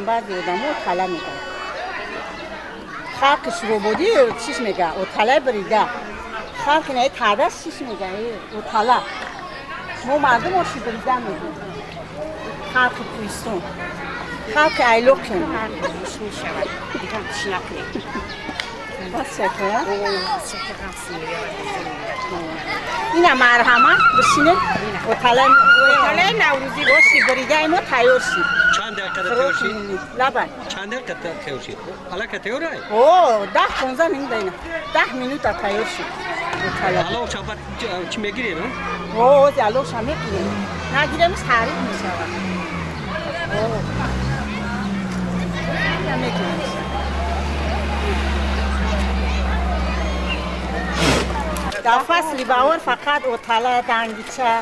Баъзе одамо отала мегӯянд. Халқи Шурободӣ чиш мега? Оталаи бирида. Халқи наи Тардаш чиш мега? Отала. Мо мардум оши бирида мегӯем. Халқи Кӯҳистон. Халқи Айлоқем. Мешавад. Дигар чӣ накунем. Бас шакара? Шакар ғафс. Ина марҳамат, бишинед. Оталаи Оталаи наврӯзӣ. Оши биридаи мо тайёр шид. Чанд дақиқа тайёр шид? Лабай. Чанд дақиқа тайёр шид? Аллакай тайёрай? О, 10-15 минута ина. 10 минута тайёр шид. Отала. Алов шабат чӣ мегирем? О, ози аловша мегирем. Нагиремш, таъриф мешавад. О. Ина мегирем. Дар фасли баҳор фақат отала, дангича,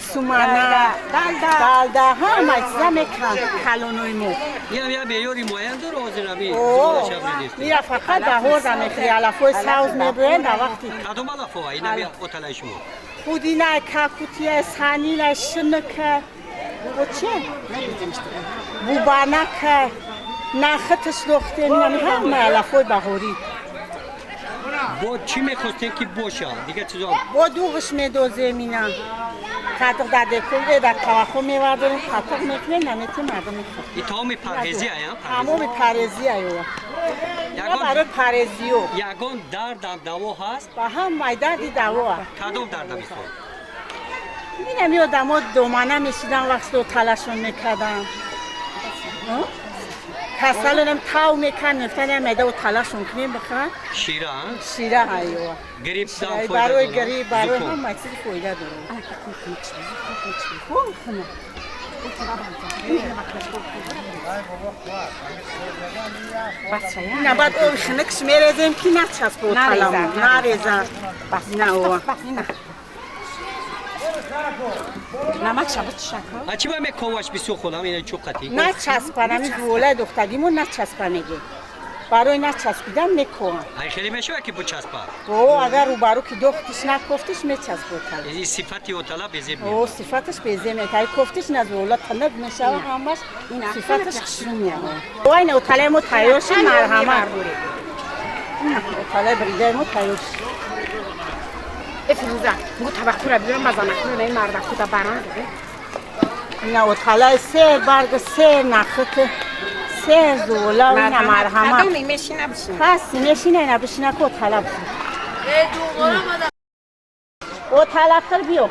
сумана, далда. Далда, ҳама чиза мекунанд калонои мо. Инам як меъёри муайян дора ҳозир ами? О, ира фақат баҳор да мехӯри, алафҳои савз мебӯянд дар вақти Кадом алафҳо инами оталаи шумо? Худина, какутия, санила, шиника, о че, бубанака, нахыташ дохтем, инами ҳама алафҳои баҳорӣ. Бо чӣ мехостем ки боша дигар чизо? Бо дуғш медозем, ина қатиқ дар декол, дар таваххо мевардорем, қатиқ мекунем, намети мардум мехӯрад. И таоми парҳезӣ ая? Тамоми парезӣ аёва барои парезиё. Ягон дардам даво ҳаст? Ба ҳамаи дарди давоа. Кадом дарда мисол? Инами одамо домана мешидан, вақто талашон мекарданд, касалонам тав мекард, мефтан меда талашон кунем, бихӯранд. Шира? Шира ҳайёва. Грипп? Барои грипп, барои ҳама чиз фоида дорад. Хуб. Ина баъд оби хунукш мерезем, ки начаспо таламон, нареза. На ова. Намак шабат шакар. А чӣ ба мековаш бисёр худам ина чӯқати? Начаспан, ами зуволаи духтагимо начаспа меге. Барои начаспидан мекоҳам. Ай хеле мешавад ки бучаспа? О, агар рӯбарӯ ки дохтиш, накофтиш, мечаспо тала. И сифати отала безеб. О, сифаташ безеб мета. Ай кофтиш, на зувола танак мешава, ҳамаш сифаташ хушрӯ меояд. О, ина оталаи мо тайёр шид, марҳамат. Оталаи бридаи мо тайёр шид. Э, Фирӯза, бугу табаққура биёрам, ба занакура, ин мардакуда баран. Ина оталаи се барг, се нахыт, се зувола, ина марҳамат. Кадоми мешина, бишина. Пас мешина, ина бишина ку отала бихӯр. Отала хӯр, биё.